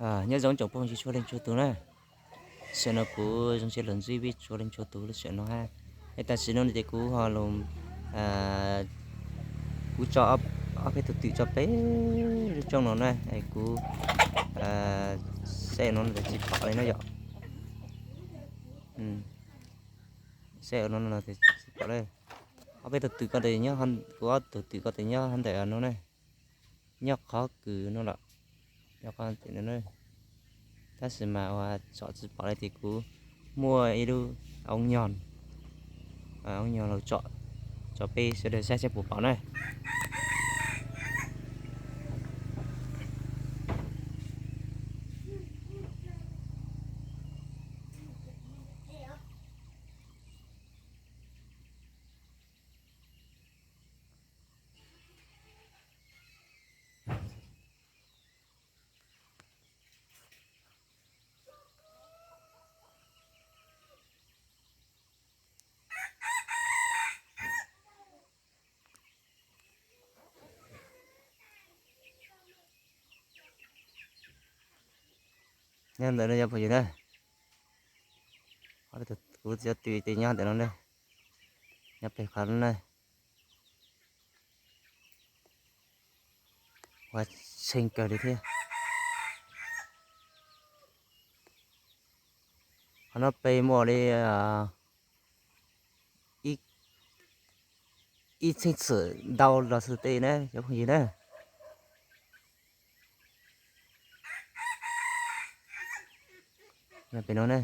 Nyob zoo tsoom phooj ywg txhua leej txhua tus na. Tam sim no kuv zoo siab los ntsib peb txhua leej txhua tus lub sij hawm no ha. Es tam sim no ces kuv ho los, kuv tso ob peb tug twm tso pem lub roob no na, es kuv saib no tsis pom li na yom. Saib no tsis pom li. Ob peb tug twm ko ces nyob, kuv ob tug twm ko ces nyob ntawm no na, nyob qhov kws no lawm, nyob qhov tim no na. Tab sis mas ua tsom tsis pom li ces kuv muaj ib lub oob nyog, oob nyog los tsom, tsom peb sawv daws saib saib puas pom na. Nyob ntawm no cov phooj ywg na, kuv cov twm ces nyob ntawm no na, nyob pem qhov no na. Ua tshee kawg li thiab. Qhov no pes muaj li ib txheej txwm ntau los xwb tej na cov phooj ywg na. Pem no ne,